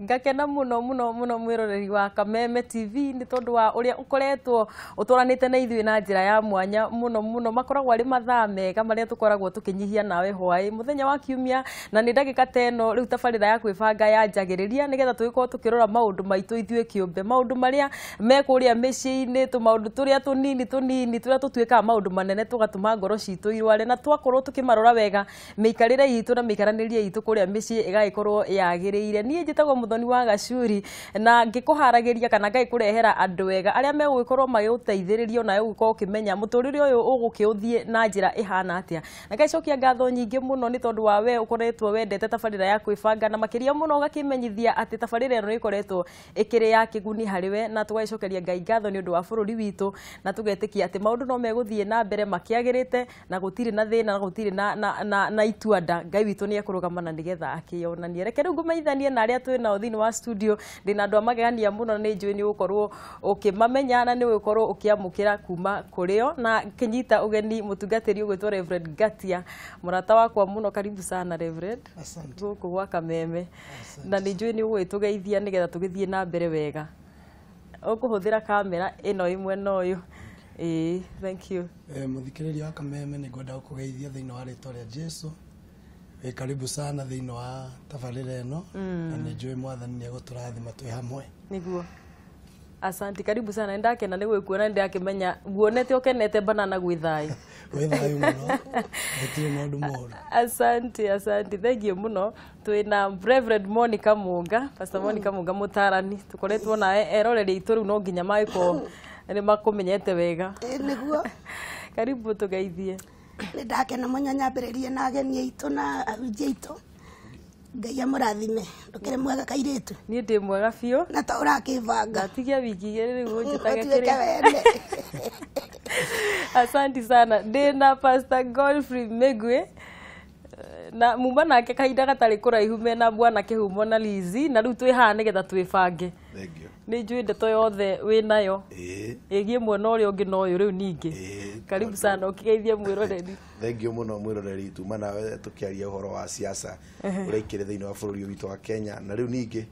Ngakena muno muno muno mwiroreri wa Kameme TV ni tondu wa uria ukoretwo utwaranite na ithuĩ na njĩra ya mwanya muno muno. Makoragwo arĩ mathaa mega marĩa tũkoragwo tũkĩnyihia nawe hwaĩ mũthenya wa kiumia, na nĩ ndagĩka ta ĩno rĩu tabarĩra ya kwĩbanga yanjagĩrĩria nĩgetha tũgĩkorwo tũkĩrora maũndũ maitũ ithuĩ kĩũmbe, maũndũ marĩa me kũrĩa mĩciĩ-inĩ, tũmaũndũ tũrĩa tũnini tũnini tũrĩa tũtuĩkaga maũndũ manene tũgatũma ngoro citũ irware, na twakorwo tũkĩmarora wega mĩikarĩre itũ na mĩikaranĩrie itũ kũrĩa mĩciĩ ĩgagĩkorwo yagĩrĩire. Niĩ njĩtagwo Muthoni wa Gacuri na ngĩkũharagĩria kana ngagĩkũrehera andũ wega arĩa megũgĩkorwo magĩgũteithĩrĩria nawe ũgĩkorwo ũkĩmenya mũtũrĩre ũyũ ũgũkĩũthiĩ na njĩra ĩhana atĩa. Na ngacokia ngatho nyingĩ mũno nĩ tondũ wa we ũkoretwo wendete tabarĩra ya kwĩbanga, na makĩria mũno ũgakĩmenyithia atĩ tabarĩra ĩno nĩ ĩkoretwo ĩkĩrĩ ya kĩguni harĩ we, na tũgagĩcokeria Ngai ngatho nĩ ũndũ wa bũrũri witũ, na tũgetĩkia atĩ maũndũ no megũthiĩ na mbere makĩagĩrĩte na gũtirĩ na thĩna na gũtirĩ na ituanda. Ngai witũ nĩ ekũrũgama na nĩgetha akĩonanie. Reke rĩu ngũmenyithanie na arĩa twĩ nao thĩinĩ wa studio. Ndĩna andũ a magegania mũno, nĩ njũĩ nĩ ũgũkorwo ũkĩmamenya na nĩ ũgũkorwo ũkĩamũkĩra kuma kũrĩo, na kĩnyita ũgeni mũtungatĩri ũgwĩtwo Reverend Ngatia, mũrata wakwa mũno. Karibu sana Reverend. Asante. Gũkũ gwa Kameme, na nĩ njũĩ nĩ ũgũgĩtũgeithia nĩgetha tũgĩthiĩ na mbere wega. Ũkũhũthĩra kamera ĩno ĩmwe na ũyũ. Ĩĩ, thank you. Mũthikĩrĩria wa Kameme, nĩ ngwenda gũkũgeithia thĩinĩ wa rĩtwa rĩa Jesu. Wĩ karibu sana thĩinĩ wa tabarĩra ĩno, na nĩ njũĩ Mwathani nĩ egũtũrathima twĩ hamwe. Niguo, asante, karibu sana. Ndakena nĩ gwĩkuona, nĩndakĩmenya nguonete ũkenete banana gwĩ thayũ. Gwĩ thayũ mũno, gũtirĩ na ũndũ mũũru. Asante, asante, thank you mũno. Twĩna Reverend Monica Munga, Pastor Monica Munga mũtarani, tũkoretwo nawe eroreri aitũ rĩu no nginya magĩkorwo nĩ makũmenyete wega. Ĩ, nĩguo. Karibu tũgeithie. Nĩ ndakena mũno nyambĩrĩrie na ageni aitũ na ahunjia aitũ. Ngai amũrathime. Ndũkĩrĩ mwega kairĩtu? Niĩ ndĩ mwega biũ. Na ta ũrakĩbanga. Ndatigia wiki 2 rĩu ũnjĩtage ũtuĩke kĩrĩa. Wene. Asante sana. Ndĩna Pastor Godfrey Migwi na muma nake kahinda gatarĩ kũraihu mena bwana Kĩhumo na Lizi, na rĩu twĩ haha nĩgetha twĩbange. Thank you. Nĩ njũĩ ndeto yothe wĩ nayo Ĩĩ. ĩgiĩ mwena ũrĩa ũngĩ na ũyũ rĩu ningĩ. Ĩĩ, Karibu tondũ- sana ũkĩgeithie mwĩroreri. Thank you mũno mwĩroreri. Tuma nawe tũkĩaria ũhoro wa siasa ũrĩa ikĩrĩ thĩinĩ wa bũrũri ũyũ witũ wa Kenya, na rĩu ningĩ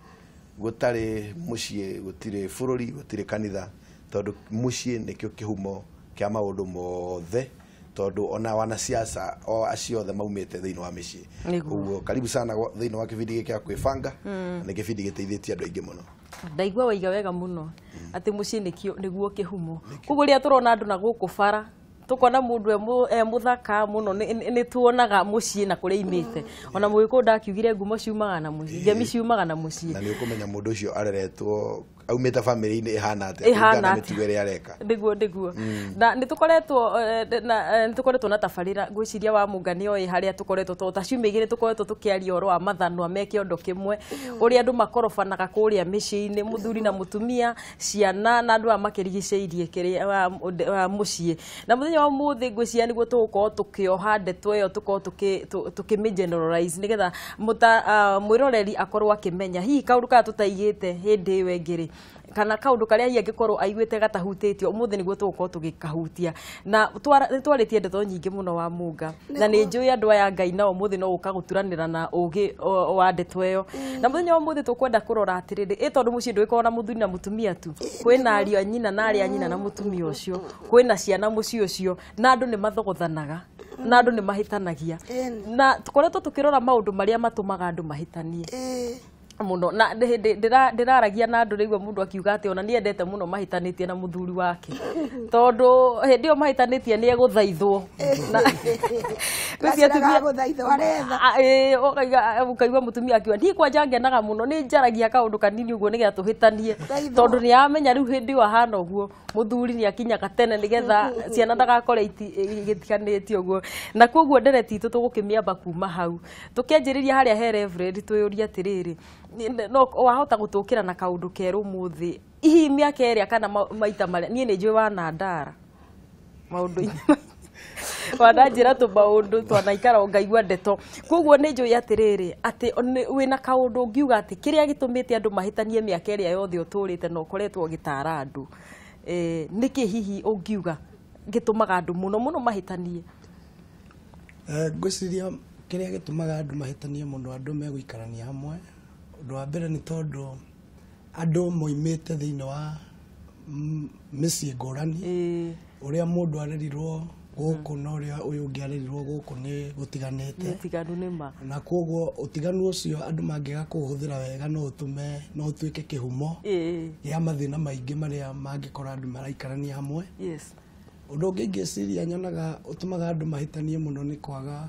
gũtarĩ mũciĩ gũtirĩ bũrũri, gũtirĩ kanitha, tondũ mũciĩ nĩkĩo kĩhumo kĩa maũndũ mothe, tondũ ona wanasiasa o acio othe maumĩte thĩinĩ wa mĩciĩ. Ũguo karibu sana thĩinĩ wa kĩbindi gĩkĩ gĩa kwĩbanga, na nĩ kĩbindi gĩteithĩtie andũ aingĩ mũno. Ndaigua waiga wega mũno atĩ mũciĩ nĩkĩo nĩguo kĩhumo. Koguo rĩrĩa tũrona andũ na gũkũ bara, tũkona mũndũ e mũthaka mũno, nĩ tuonaga mũciĩ na kũrĩa imĩte. Ona mũgĩkũyũ ndakiugire ngumo ciumaga na mũciĩ, ngemi ciumaga na mũciĩ. Na nĩ ũkũmenya mũndũ ũcio areretwo aumĩte bamĩrĩ-inĩ ĩhana atĩa ĩhana kũringana na atĩa. mĩtugo ĩrĩa areka. Nĩguo na nĩ tũkoretwo na nĩ tũkoretwo na tabarĩra, ngwĩciria wa Munga nĩ oĩ harĩa tũkoretwo, to ta ciumia 2 tũkoretwo tũkĩaria ũhoro wa mathanwa me kĩondo kĩmwe, ũrĩa andũ makorobanaga kũrĩa mĩciĩ-inĩ, mũthuri na mũtumia, ciana na andũ aya makĩrigicĩirie kĩrĩa wa mũciĩ. Na mũthenya wa ũmũthĩ ngwĩciria nĩguo tũgũkorwo tũkĩoha ndeto ĩyo, tũkorwo tũkĩmĩ generalize nĩgetha mwĩroreri akorwo akĩmenya hihi kaũndũ karĩa tũtaigĩte hĩndĩ ĩyo ĩngĩ rĩ, kana kaũndũ karĩa hihi angĩkorwo aiguĩte gatahutĩtio, ũmũthĩ nĩguo tũgũkorwo tũgĩkahutia. Na nĩ twarĩtie ndeto nyingĩ mũno wa Munga, na nĩ njũĩ andũ aya Ngai nao ũmũthĩ no gũka gũturanĩra na ũgĩ wa ndeto ĩyo. Na mũthenya wa ũmũthĩ tũkwenda kũrora atĩrĩrĩ, ĩ tondũ mũciĩ ndũgĩkorwo na mũthuri na mũtumia tu, kwĩna ariũ a nyina na arĩa a nyina na mũtumia ũcio, kwĩna ciana mũciĩ ũcio, na andũ nĩ mathogothanaga na andũ nĩ mahĩtanagia. Na tũkoretwo tũkĩrora maũndũ marĩa matũmaga andũ mahĩtanie mũno, na hĩndĩ ndĩraragia na andũ rĩigua mũndũ akiuga atĩ ona nĩendete mũno mahĩtanĩtie na mũthuri wake, tondũ hĩndĩ ĩyo mahĩtanĩtie nĩ egũthaithwo. Na ngwĩciria Gacĩra ga gũthaithwo aretha. Ah, ĩĩ, ũkaigua mũtumia akiuga niĩ kwanja ngenaga mũno nĩ njaragia kaũndũ kanini ũguo nĩgetha tũhĩtanie. Thaithwo. Tondũ nĩ amenya rĩu hĩndĩ ĩyo ahana ũguo mũthuri nĩ akinyaga tene nĩgetha ciana ndagakore igĩtiganĩtie ũguo. Na koguo ndereti itũ tũgũkĩmĩamba kuma hau tũkĩanjĩrĩria harĩa he Reverend, twĩyũrie atĩrĩrĩ, no wahota gũtũkĩra na kaũndũ kerũ ũmũthĩ, hihi mĩaka ĩrĩa kana maita marĩa niĩ nĩ njũĩ wanandara maũndũ-inĩ, wananjĩra tũmaũndũ twanaikara o ngaigua ndeto, koguo nĩ njũĩ atĩrĩrĩ atĩ wĩna kaũndũ ũngiuga atĩ kĩrĩa gĩtũmĩte andũ mahĩtanie mĩaka ĩrĩa yothe ũtũrĩte na ũkoretwo ũgĩtara andũ, nĩkĩ hihi ũngiuga gĩtũmaga andũ mũno mũno mahĩtanie? Ngwĩciria kĩrĩa gĩtũmaga andũ mahĩtanie mũno, andũ megũikarania hamwe, Ũndũ wa mbere nĩ tondũ andũ moimĩte thĩinĩ wa mĩciĩ ngũrani. Ũrĩa mũndũ arerirwo gũkũ na ũrĩa ũyũ ũngĩ arerirwo gũkũ nĩ gũtiganĩte. Ũtiganu nĩ ma. Na koguo ũtiganu ũcio andũ mangĩaga kũũhũthĩra wega no ũtũme no ũtuĩke kĩhumo gĩa mathĩna maingĩ marĩa mangĩkora andũ maraikarania hamwe. Ũndũ ũngĩ ingĩciria nyonaga ũtũmaga andũ mahĩtanie mũno nĩ kwaga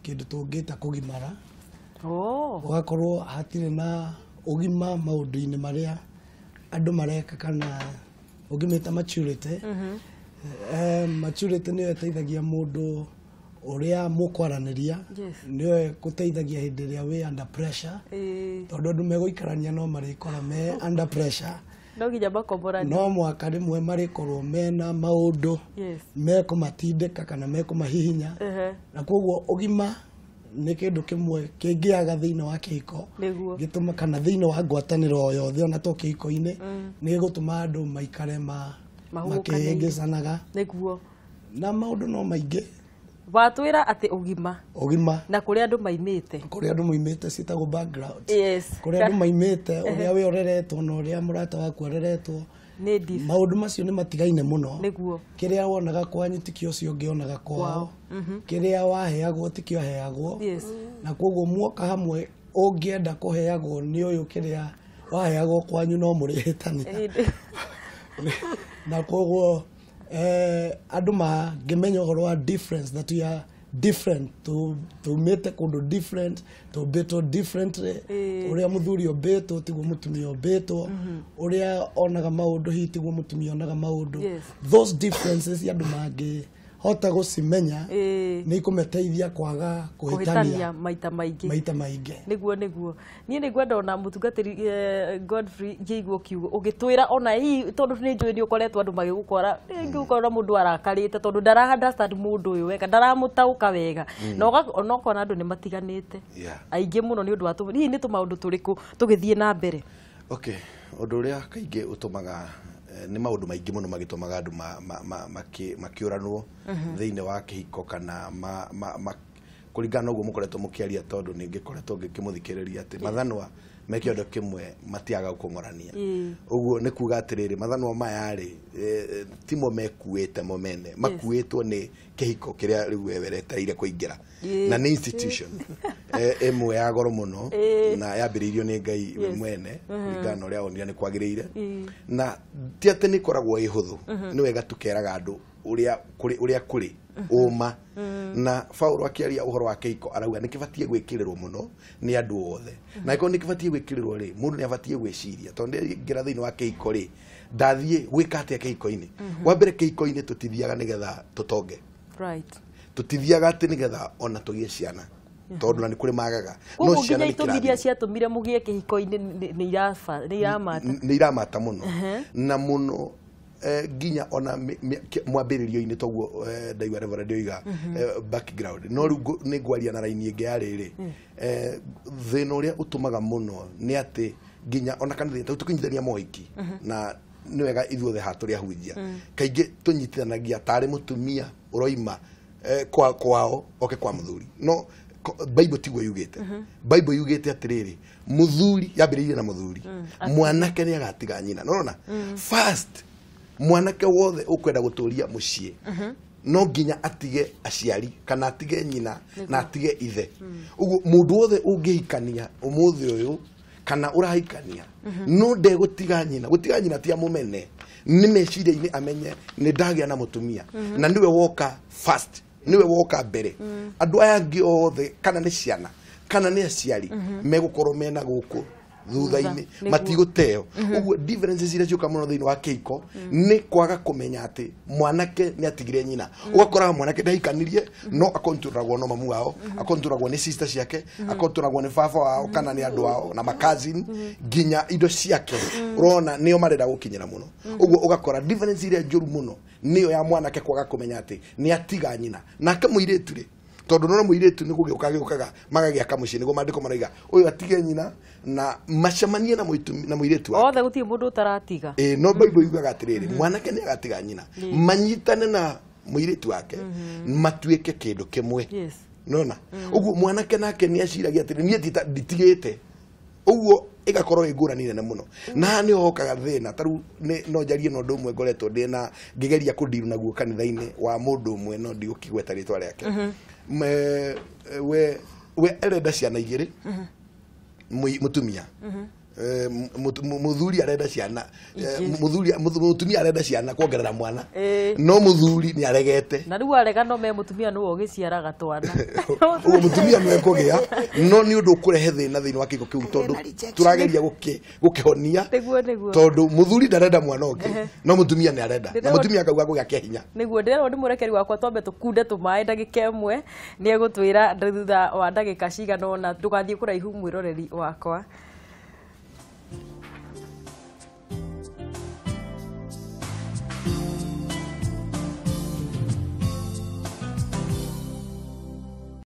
kĩndũ tũngĩta kũgimara. Ũgakorwo hatirĩ na ũgima maũndũ-inĩ marĩa andũ mareka kana ũngĩmĩta maturity. Maturity nĩyo ĩteithagia mũndũ ũrĩa mũkwaranĩria, nĩyo ĩgũteithagia hĩndĩ ĩrĩa wĩ under pressure, tondũ andũ megũikarania no marĩkora me under pressure. No nginya makomboranie. No mwaka rĩmwe marĩkorwo mena maũndũ mekũmatindĩka kana mekũmahihinya. Na koguo ũgima nĩ kĩndũ kĩmwe kĩngĩaga thĩinĩ wa kĩhiko gĩtũma kana thĩinĩ wa ngwatanĩro o yothe ona to kĩhiko-inĩ, nĩ gĩgũtũma andũ maikare makĩhĩngĩcanaga. Nĩguo. Na maũndũ no maingĩ. Watwĩra atĩ ũgima. Ũgima. Na kũrĩa andũ maimĩte. Kũrĩa andũ maimĩte ciĩtagwo background. Kũrĩa andũ maimĩte, ũrĩa we ũreretwo na ũrĩa mũrata waku areretwo. Maũndũ macio nĩ matigaine mũno. Nĩguo. Kĩrĩa wonaga kwanyu tikĩo ũcio ũngĩ onaga kwao. Kĩrĩa waheagwo tikĩo aheagwo. Na koguo muoka hamwe ũngĩenda kũheagwo nĩ ũyũ kĩrĩa waheagwo kwanyu no mũrĩhĩtania. Na koguo andũ mangĩmenya ũhoro wa difference, that we are different, tumĩte kũndũ different, tũmbĩtwo differently. Ũrĩa mũthuri ũmbĩtwo tiguo mũtumia ũmbĩtwo, ũrĩa onaga maũndũ hihi tiguo mũtumia onaga maũndũ. Those differences andũ mangĩhota gũcimenya nĩ ikũmeteithia kwaga kũhĩtania maita maingĩ. Maita maingĩ. Nĩguo nĩguo. Niĩ nĩ ngwenda ona mũtungatĩri Godfrey ngĩigua kiugo ũgĩtwĩra ona hihi tondũ nĩ njũĩ nĩ ũkoretwo andũ magĩgũkora rĩngĩ ũkora mũndũ arakarĩte tondũ ndara understand mũndũ ũyũ wega, ndaramũtaũka wega. Na ũkona andũ nĩ matiganĩte aingĩ mũno nĩ ũndũ wa hihi nĩ tũmaũndũ tũrĩkũ tũgĩthiĩ na mbere? Okay, ũndũ ũrĩa kaingĩ ũtũmaga nĩ maũndũ maingĩ mũno magĩtũmaga andũ makĩũranwo thĩinĩ wa kĩhiko kana kũringana na ũguo mũkoretwo mũkĩaria, tondũ nĩ ngĩkoretwo ngĩkĩmũthikĩrĩria atĩ mathanwa me kĩondo kĩmwe matiaga gũkũng'orania. Ũguo nĩ kuga atĩrĩrĩ, mathanwa maya rĩ timo mekuĩte mo mene, makuĩtwo nĩ kĩhiko kĩrĩa rĩu we weretereire kũingĩra, na nĩ institution ĩmwe ya goro mũno na yambĩrĩirio nĩ Ngai we mwene kũringana na ũrĩa onire nĩ kwagĩrĩire, na ti atĩ nĩ ĩkoragwo ĩ hũthũ. Nĩ wega tũkeraga andũ ũrĩa kũrĩ ũma. Na Paulo akĩaria ũhoro wa kĩhiko arauga nĩ kĩbatiĩ gwĩkĩrĩrwo mũno nĩ andũ othe, na angĩkorwo nĩ kĩbatiĩ gwĩkĩrĩrwo rĩ, mũndũ nĩ abatiĩ gwĩciria tondũ ndĩngĩra thĩinĩ wa kĩhiko rĩ, ndathiĩ gwĩka atĩa kĩhiko-inĩ. Wa mbere kĩhiko-inĩ tũtithiaga nĩgetha tũtonge, tũtithiaga atĩ nĩgetha ona tũgĩe ciana, tondũ na nĩ kũrĩ magaga. No ciana nĩ itũmi iria ciatũmire mũgĩe kĩhiko-inĩ nĩ iramata mũno na mũno nginya ona mwambĩrĩrio-inĩ toguo ndaigua Reverend oiga background, no rĩu nĩ ngwaria na raini ĩngĩ ya rĩrĩ. Thĩna ũrĩa ũtũmaga mũno nĩ atĩ nginya ona kanitha tũkĩnyitithania mohiki, na nĩ wega ithuothe haha tũrĩ ahunjia, kaingĩ tũnyitithanagia tarĩ mũtumia ũroima kwao oke kwa mũthuri, no Bible tiguo yugĩte. Bible yugĩte atĩrĩrĩ, mũthuri yambĩrĩirie na mũthuri, mwanake nĩ agatiga nyina. Nĩũrona first mwanake wothe ũkwenda gũtũria mũciĩ no nginya atige aciari kana atige nyina na atige ithe. Ũguo mũndũ wothe ũngĩhikania ũmũthĩ ũyũ kana ũrahikania no ndegũtiga nyina. Gũtiga nyina ti amũmene, nĩ meciria-inĩ amenye nĩ ndagĩa na mũtumia na nĩwe woka first, nĩwe woka mbere. Andũ aya angĩ othe kana nĩ ciana kana nĩ aciari megũkorwo mena gũkũ thutha-inĩ, matigũteo. Ũguo differences iria ciũka mũno thĩinĩ wa kĩhiko nĩ kwaga kũmenya atĩ mwanake nĩ atigire nyina. Ũgakora mwanake ndahikanirie no akontrolagwo no mamu wao, akontrolagwo nĩ sister ciake, akontrolagwo nĩ baba wao kana nĩ andũ ao na makazin, nginya indo ciake ũrona nĩo marenda gũkinyĩra mũno. Ũguo ũgakora difference iria njũru mũno nĩyo ya mwanake kwaga kũmenya atĩ nĩ atiga nyina. Nake mũirĩtu rĩ, tondũ no mũirĩtu nĩ gũgĩũka gĩũkaga magagĩaka mũciĩ, nĩguo maandĩko marauga ũyũ atige nyina na macemanie na mũirĩtu wake. Othe gũtirĩ mũndũ ũtaratiga. No Bible yugaga atĩrĩrĩ, mwanake nĩ agatiga nyina manyitane na mũirĩtu wake matuĩke kĩndũ kĩmwe. Nona ũguo mwanake nake nĩ aciragia atĩrĩ, niĩ nditigĩte Ũguo ĩgakorwo ĩ ngũrani nene mũno. Na haha nĩho hokaga thĩna. Ta rĩu no njarie na ũndũ ũmwe ngoretwo ndĩna ngĩgeria kũndiru naguo kanitha-inĩ wa mũndũ ũmwe, no ndigũkĩgweta rĩtwa rĩake. We arenda ciana igĩrĩ, mũtumia. Mũthuri arenda ciana, mũtumia arenda ciana kuongerera mwana, no mũthuri nĩ aregete. Na rĩu arega no me mũtumia nĩwe ũgĩciaraga twana. Ũguo mũtumia nĩwe kũgĩa, no nĩ ũndũ ũkũrehe thĩna thĩinĩ wa kĩhiko kĩu, tondũ tũrageria gũkĩhonia. Nĩguo, nĩguo. Tondũ mũthuri ndarenda mwana ũngĩ, no mũtumia nĩ arenda, na mũtumia akauga kũgĩa kĩa hinya. Nĩguo ndĩrerwo nĩ mũrekeri wakwa twambe tũkunde tũmaĩ ndagĩka ĩmwe, nĩ egũtwĩra thutha wa ndagĩka cigana ũna. Ndũgathiĩ kũraihu, mwĩroreri wakwa.